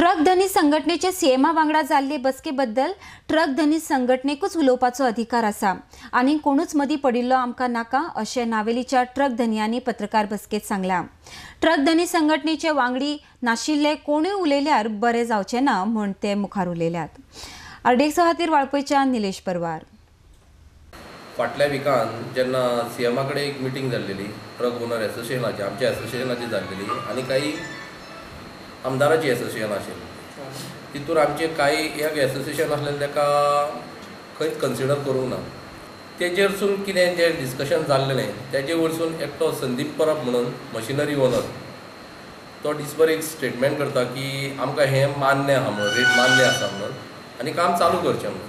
Truck धनी संघटनेचे सीएमा वांगडा जाल्ले बसके बद्दल ट्रक धनी संघटनेकूच उलोवपाचो अधिकार आसा आनी कोणूच मदीं पडिल्लो आमकां नाका अशें नावेलीच्या ट्रक धनयांनी पत्रकार बसकेत सांगलां. ट्रक धनी संघटनेचे वांगडी नाशिल्ले कोणूय उलयल्यार बरें जावचें ना म्हूण ते मुखार उलयल्यात. आरडीएक्सा खातीर वाळपयच्या निलेश परवार. फाटल्या विकान जेन्ना सीएमा कडेन एक मिटींग जाल्लेली ट्रक ओनर एसोसिएशनाची, आमच्या एसोसिएशनाची जाल्लेली आनी काही आमदाराची एसोसिएशन आशिल्ली, तितूर आमचे काही एक एसोसिएशन आसलेलें ताका खंयच कन्सिडर करूंक ना. तेजेरसून कितें जें डिस्कशन जाल्लें तेजे वरसून एकटो संदीप परब म्हणून मशिनरी ओनर तो दिसभर एक स्टेटमेंट करता की आमकां हें मान्य आहा म्हणून, रेट मान्य आसा म्हणून आनी काम चालू करचें म्हणून.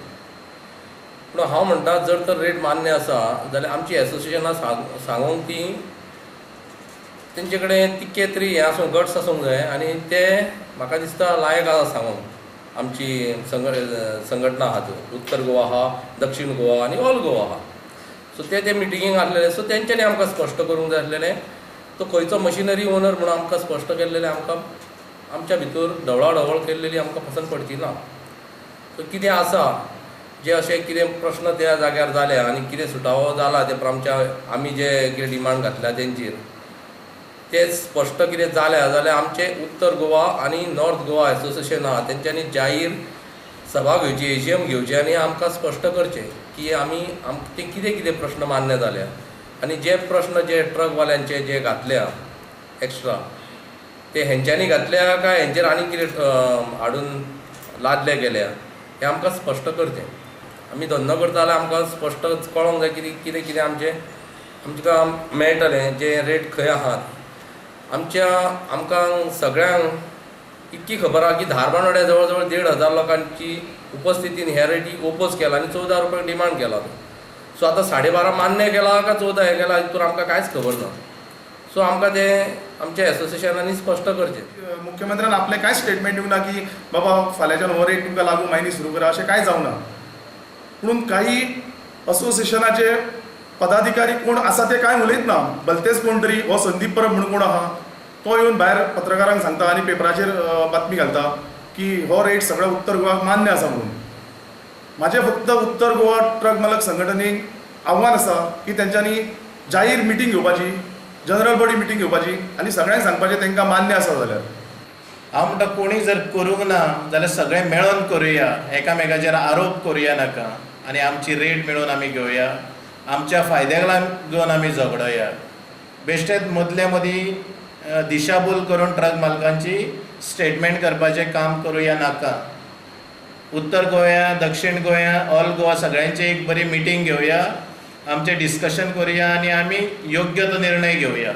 पूण हांव म्हणटा जर तर रेट मान्य आसा जाल्यार आमची एसोसिएशनां सांगूंक ती तेंचे कडेन तितके तरी हें आसूंक, गट्स आसूंक जाय आनी ते म्हाका दिसता लायक आसा सांगूंक. आमची संघटना आहा त्यो, उत्तर गोवा आहा, दक्षिण गोवा आनी ऑल गोवा आहा. सो ते ते मिटिंगेक आसलेले, सो तेंच्यांनी आमकां स्पश्ट करूंक जाय आसलेलें तो खंयचो मशिनरी ओनर म्हणून आमकां स्पश्ट केल्लेलें, आमकां आमच्या भितर ढवळाढवळ केल्लेली आमकां पसंत पडची ना. सो कितें आसा जे अशें कितें प्रश्न त्या जाग्यार जाल्या आनी कितें सुटावो जाला ते आमच्या आमी जे कितें डिमांड घातल्या तेंचेर ते स्पश्ट कितें जाल्या जाल्यार आमचे उत्तर गोवा आनी नॉर्थ गोवा एसोसिएशन आहा तेंच्यांनी जाहीर सभा घेवची, एजीएम घेवची आनी आमकां स्पश्ट करचें की आमी ते कितें कितें प्रश्न मान्य जाल्या आनी जे प्रश्न जे ट्रकवाल्यांचे जे घातल्या एक्स्ट्रा ते हेंच्यांनी घातल्या काय हेंचेर आनी कितें हाडून लादले गेल्या हें आमकां स्पश्ट करचें. आमी धंदो करता जाल्यार आमकां स्पश्ट कळोंक जाय कितें कितें कितें आमचें आमकां मेळटलें, जे रेट खंय आहात. आमच्या आमकां सगळ्यांक इतकी खबर आहा की धारबांदोड्या जवळ जवळ 1500 लोकांची उपस्थितीन ह्या रेटी ओपोज केला आनी 14 रुपया डिमांड केला तो. सो आतां 12.5 मान्य केला काय 14 हें केला हितून आमकां कांयच खबर ना. सो आमकां तें आमच्या एसोसिएशनांनी स्पश्ट करचें. मुख्यमंत्र्यान आपलें कांय स्टेटमेंट दिवंक ना की बाबा फाल्यांच्यान हो रेट तुमकां लागू मायनी सुरू करा, अशें कांय जावंक ना. पूण काही असोसिएशनाचे पदाधिकारी कोण आसा ते कांय उलयत ना, भलतेच कोण तरी हो संदीप परब म्हणून कोण आहा तो येवन भायर पत्रकारांक सांगता आनी पेपराचेर बातमी घालता की हो रेट सगळ्या उत्तर गोवाक मान्य आसा म्हणून. म्हाजें फक्त उत्तर गोवा ट्रक मालक संघटनेक आव्हान आसा की तेंच्यांनी जाहीर मिटींग घेवपाची, जनरल बॉडी मिटींग घेवपाची आनी सगळ्यांक सांगपाचें तांकां मान्य आसा जाल्यार. हांव म्हणटा कोणी जर करूंक ना जाल्यार सगळें मेळोन करुया, एकामेकाचेर आरोप करुया नाका आनी आमची रेट मेळोवन आमी घेवया, आमच्या फायद्याक लागून आमी झगडोया. बेश्टेच मदले मदीं दिशाभूल करून ट्रक मालकांची स्टेटमेंट करपाचें काम करुया नाका. उत्तर गोंया, दक्षिण गोंया, ऑल गोवा सगळ्यांची एक बरी मिटींग घेवया, आमचें डिस्कशन करुया आनी आमी योग्य तो निर्णय घेवया.